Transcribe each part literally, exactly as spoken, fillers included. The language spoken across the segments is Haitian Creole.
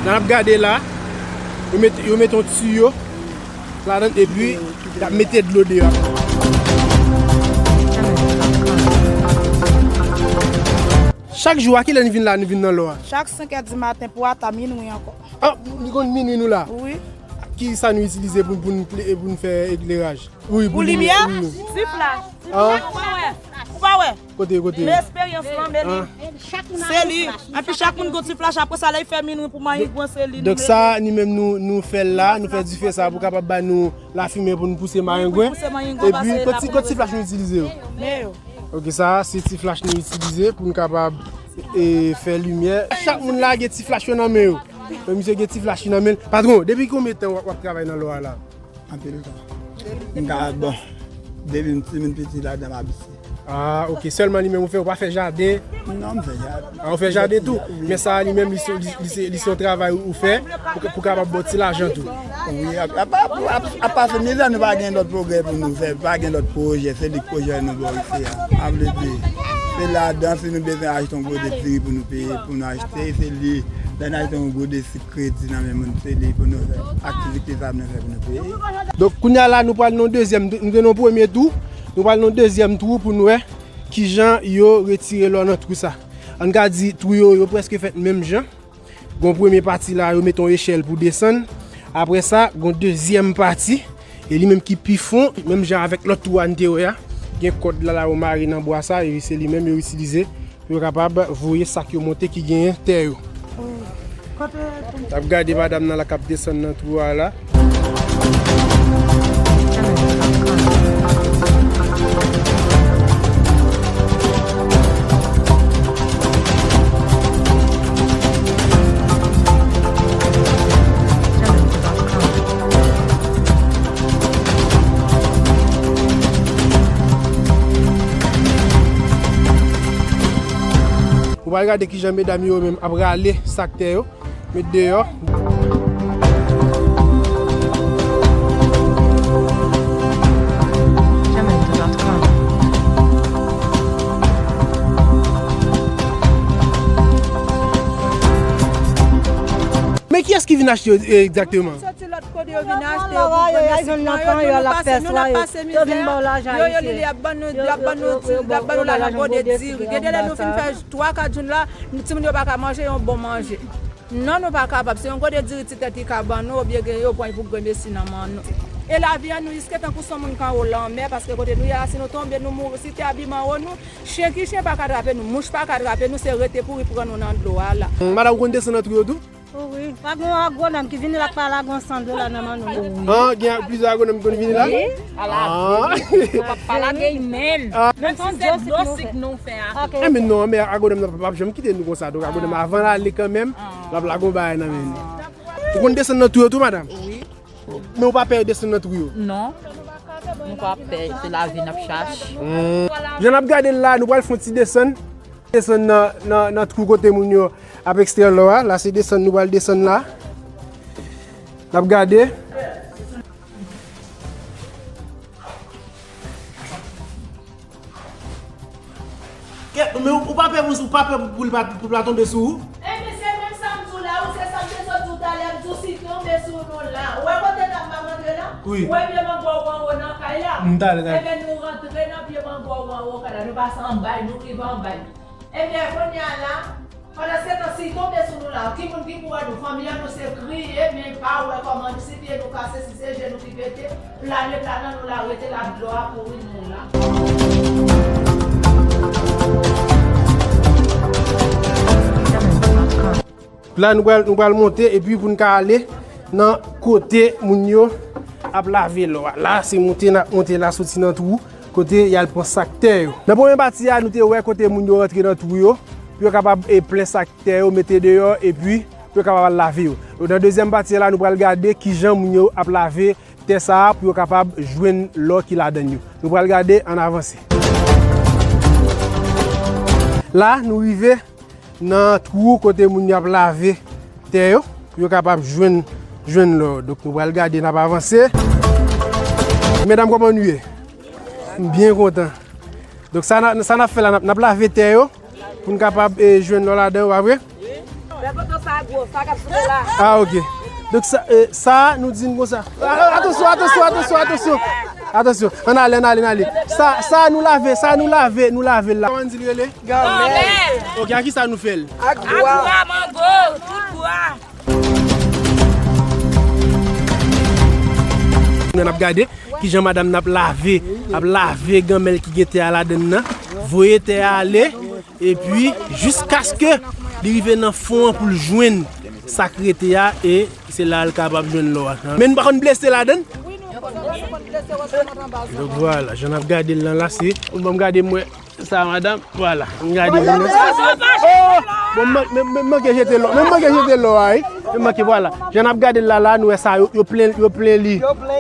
Jan n ap gade la, yo met, yo met yon tiyo ladan l epi y ap mete dlo deyò. Chak jou, a kilè n vin la, nou vin nan lò a? Chak senk è di maten pou ata minwi ankò. Ah, li konn minwi nou la? Wi. Ki sa nou itilize pou, pou, n ple- pou n fè ekleraj? Wi, pou limyè? Wi, wi. Ti flach. Ah. Ou pa wè? Ou pa wè? Kote, kote? Men esperyans lan, men li. Ah. Se li. Epi chak moun gon ti flach. Apre sa, lè l fè minwi pou mayengwen, se li. Donk sa, nou menm nou, nou fè l la, nou fè dife sa pou kapab ba nou lafimen pou nou pouse mayengwen. Pou pouse mayengwen. Epi, kot ti, kot ti flach nou itilize yo? Men yo. Ok, sa a, se ti flach nou itilize pou nou kapab, e, fè limyè. Chak moun la gen ti flach yo nan men yo. Men misye gen ti flach li nan men l. Patwon, depi konbyen tan w ap, w ap travay nan lò a la? Anpil tan. M ka, bon, depi m timoun piti ladan m ap isi. Ah, ok. Sèlman li menm ou fè, ou pa fè jaden? Non, m fè jaden. Ah, ou fè jaden tou? Wi. Men sa a li menm, li se, li, li se, li se yon travay ou fè pou, pou kapab ba w ti lajan tou. Wi, apa, apa, apa, apa se mizè, nou pa gen lòt pwogrè pou nou fè, pa gen lòt pwojè, se li k pwojè nou bò isi a. Sa vle di, se ladan, si nou bezwen achte yon gode diri pou nou peye, pou nou achte, se li, lè n achte yon gode sik kredi nan men moun, se li pou nou fè. Aktivite sa nou fè pou nou peye. Donk, kounye a la, nou pral nan yon dezyèm, nou te nan yon premye twou, nou pral nan yon dezyèm twou pou n wè kijan yo retire lò nan twou sa. Ann ka di twou yo, yo prèske fèt menm jan. Gon premye pati la, yo mete yon echèl pou desann. Apre sa, gon dezyèm pati, e li menm ki pi fon, menm jan avèk lòt twou a n te wè a. Gen kòd la, la yo mare nan bwa sa, e se li menm yo itilize pou yo kapab voye sa k yo monte ki genyen tè yo. N ap gade madanm nan la k ap desann nan twou a la. Ou pral gade kijan medam yo menm ap rale sak tè yo, met deyò. Men kiyès ki vin achte yo, e, egzakteman? Soti lòt kote yo vin achte yo pou premye sik lan, yo di nou pase, nou n ap pase mizè. Yo, yo, li, li ap ban nou, li ap ban nou, li ap ban nou lajan gode diri. Gen de lè nou fin fè twa, kat jou la, timoun yo pa ka manje yon bon manje. Non, nou pa kapab. Se yon gode diri ti tèt li ka ban nou, oubyen gen yo pran pou gremesi nan men nou. E lavi an nou riske tankou se yon moun k anwo lanmè, paske kote nou ye a, si nou tonbe, nou mouri. Si te abiman wo nou, chen ki chen pa ka trape nou, mouch pa ka trape nou, se rete kouri pran nou nan dlo a la. Madanm, ou konn desann nan twou yo tou? Wi, wi. Pa gen yon agwonòm ki vini la k pa lage yon san dola nan men nou. An, gen plizyè agwonòm ki konn vini la? Wi. Ala, papa lage men. Menm si se dlo sik nou fè a. Enben non, men agwonòm nan p ap janm kite nou konsa. Donk agwonòm avan l ale kanmenm, l ap lage yon bagay nan men nou. Ou konn desann nan twou yo tou, madanm? Wi. Men ou pa pè desann nan twou yo? Non. Nou pa pè, se lavi n ap chache. Jan n ap gade l la, nou pral fè yon ti desann. Desann nan, nan, nan twou kote moun yo ap ekstrè lò a. La se desann nou pral desann la. N ap gade. Kèt, men ou, ou pa pè pou, ou pa pè pou, pou l pa, pou l pa tonbe sou ou? Enben, se menm sa m di w la, wi, se sa m te sot di w talè a, m di w si tonbe sou nou la. Ou wè kote n ap m ap rantre la? Wi. Ou wè pye mango ou anwo nan kay la? M talè, talè. Enben, nou rantre nan pye mango ou anwo kay la, nou pase anba l, nou rive anba l. Enben, kounye a la, pandan se tan, si l tonbe sou nou la, ki moun ki pou wè nou? Fanmi an nou se kriye, men pa wè kòman, si pye nou kase, si se je nou ki pete, plane, plane, nou la rete la, dlo a kouri nou la. La, nou pral, nou pral monte, epi pou n ka ale nan kote moun yo ap lave lò a. La, se monte n ap monte la, soti nan twou, kote y al pran sak tè yo. Nan premye pati a, nou te wè kote moun yo rantre nan twou yo, pou yo kapab, e, plen sak tè yo, mete deyò, epi pou yo kapab al lave yo. Donk, nan dezyèm pati a la, nou pral gade kijan moun yo ap lave tè sa a pou yo kapab jwenn lò ki ladan l yo. Nou pral gade, ann avanse. La, nou rive nan twou kote moun yo ap lave tè yo, pou yo kapab jwenn, jwenn lò. Donk, nou pral gade, n ap avanse. Medam, kòman nou ye? M byen kontan. Donk, sa n a, sa n ap fè la, n ap, n ap lave tè yo pou n kapab, e, jwenn lò ladan yo, pa vre? Lè poto sa gwo, sa k ap souke la. Ah, ok. Donk, sa, eh, sa, nou di n konsa. Ah, ah, atansyon, atansyon, atansyon, atansyon. Atansyon. Ann ale, ann ale, ann ale. Sa, sa, nou lave, sa, nou lave, nou lave l la. Kòman n di l rele? Ganmèl. Ok, a ki sa nou fè l? Ak bwa. Ak bwa, mango, tout bwa. N ap gade kijan madanm nan ap lave, ap lave ganmèl ki gen tè a ladann nan, voye tè a ale, epi jiskaske li rive nan fon an pou l jwenn sa k rete a, e se la l kapab jwenn lò a. Men nou pa konn blese ladann? Donk, vwala, jan n ap gade l lan la, se, ban m gade mwen. Sa, madanm, vwala. M gade vini. Oh! Bon, m man-, men, men, manke jete lò. Men manke jete lò a, wi. Men manke, vwala. Jan n ap gade l la, la, nou wè sa, yo, yo plen, yo plen li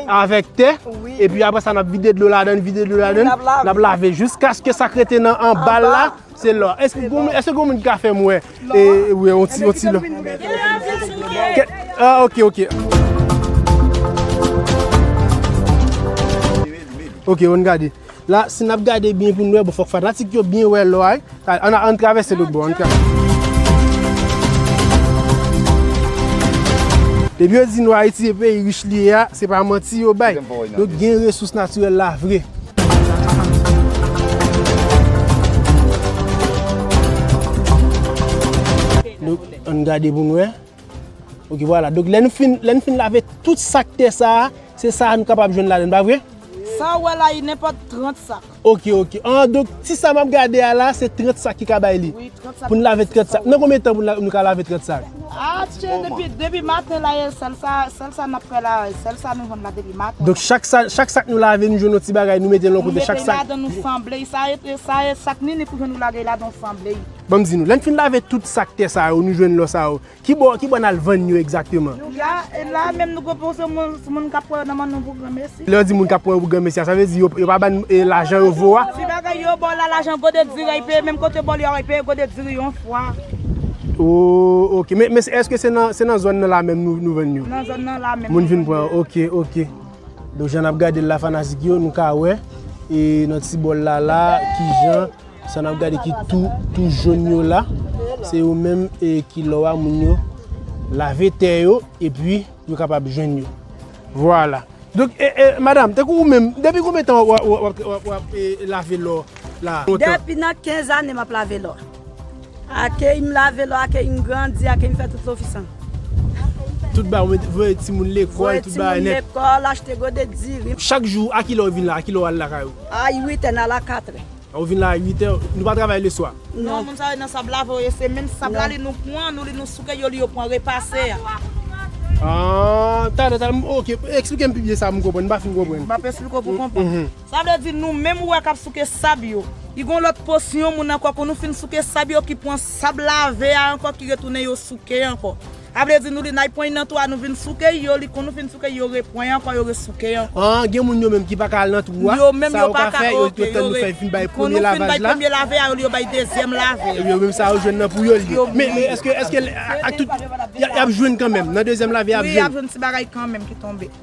avèk tè. Epi apre sa, n ap vide dlo ladan, vide dlo ladan. N ap lave jiskaske sa k rete nan anba l la, se lò. Èske gon, èske gon moun ki ka fè m wè? E, wi, on ti, on ti lò. Kè-, ah, ok, ok. Ok, ann gade. La, si n ap gade byen pou n wè, bon, fòk fanatik yo byen wè lò a, wi. Ann, ann travèse lòt bò, ann travèse. Depi yo di nou Ayiti se peyi rich li ye a, se pa manti yo bay. Nou gen resous natirèl la vre. Nou, ann gade pou n wè. Ok, vwala. Donk, lè nou fin, lè nou fin lave tout sak tè sa a, se sa a nou kapab jwenn ladann, pa vre? Sa w wè la, e nenpòt trant sak. Ok, ok. An, donk, ti sa m ap gade a la, se trant sak ki ka bay li. Wi, trant sak. Pou n lave trant sak. Nan konbyen tan pou n la-, nou ka lave trant sak? Ah, se depi, depi maten la, e sèl sa, sèl sa n ap fè la, sèl sa nou jwenn la depi maten. Donk, chak sa, chak sak nou lave, nou jwenn yon ti bagay, nou mete l yon kote, chak sak. Nou mete ladan, nou sanble, sa e, sa e sak ni, ni pou jwenn nou lage ladan, nou sanble. Ban m di nou, lè n fin lave tout sak tè sa yo, nou jwenn lò sa yo, Ki bò, ki bò n al vann yo egzakteman? Nou la, e la menm nou pwopoze moun, moun k ap pran yo nan men nou pou granmesi. Lè yo di moun k ap pran yo pou granmesi a, sa vle di yo, yo pa ban n, e, lajan yo vo a? Ti bagay yo ba w la, lajan gode diri a, y peye menm kote ba w li a, y peye gode diri yon fwa. Oh, ok. Men, men èske se nan, se nan zòn nan la menm nou, nou vann yo? Nan zòn nan la menm. Moun vin pran, ok, ok. Donk, jan n ap gade l la, fanatik yo, nou ka wè, e, nan ti bòl la, la, kijan Sa n ap gade ki tou, tou jòn yo la, se yo menm, e, ki lò a moun yo lave tè yo, epi yo kapab jwenn yo. Vwala. Donk, e, e, madanm, tankou ou menm, depi konbyen tan w ap, w ap, w ap, w ap, w ap, e, lave lò la? Depi nan kenz ane m ap lave lò. Ake m lave lò, ake m grandi, ake m fè tout lofis lan. Tout bagay, ou voye timoun lekòl, tout bagay nèt. Voye timoun lekòl, achte gode diri. Chak jou, a kilè w vin la, a kilè w al lakay ou? A uit è, n al a katrè. Ou vin la a uit è, nou pa travay leswa? Non. Non, moun sa yo nan sab lave yo ye, se menm sab la li nou pran, nou li nou souke yo, li yo pran repase a. Ah, talè, talè, ok, eksplike m pi byen sa m konprann, m pa fin konprann. M ap eksplike w pou w konprann. Mhm. Sa vle di nou menm ou wè k ap souke sab yo. Li gon lòt pòsyon moun ankò, kon nou fin souke sab yo ki pran sab lave a ankò ki retounen yo souke ankò. Sa vle di nou li n al pran nan twou a, nou vin souke yo, li kon nou fin souke yo repran ankò, yo resouke ankò. Ah, gen moun yo menm ki pa ka al nan twou a. Yo menm yo pa ka, ok, yo re-, yo tann nou fè fin bay premye lavaj la. Premye lave a, yo, yo bay dezyèm lave. Yo menm sa yo jwenn nan pou yo li. Men, men èske, èske ak tout, y a, y ap jwenn kanmenm. Nan dezyèm lave a, y ap jwenn. Wi, y ap jwenn ti bagay kanmenm ki tonbe.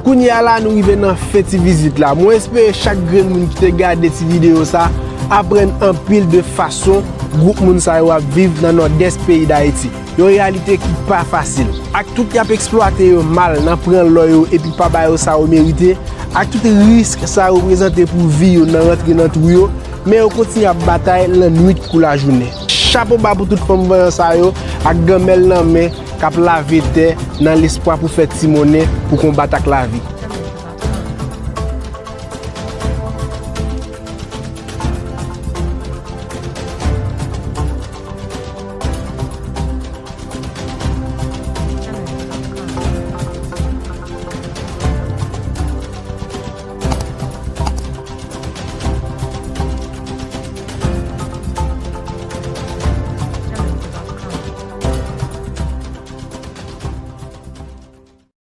Kounye a la, nou rive nan fen ti vizit la. Mwen espere chak grenn moun ki te gade ti videyo sa aprann anpil de fason gwoup moun sa yo ap viv nan Nòdès peyi Dayiti. Yon reyalite ki pa fasil. Ak tout y ap eksplwate yo mal nan pran lò yo epi pa ba yo sa yo merite, ak tout risk sa reprezante pou vi yo nan rantre nan twou yo, men yo kontinye ap batay lannwit kou lajounen. Chapo ba pou tout fanm vanyan sa yo ak ganmèl nan men k ap lave tè nan lespwa pou fè ti monnen pou konbat ak lavi.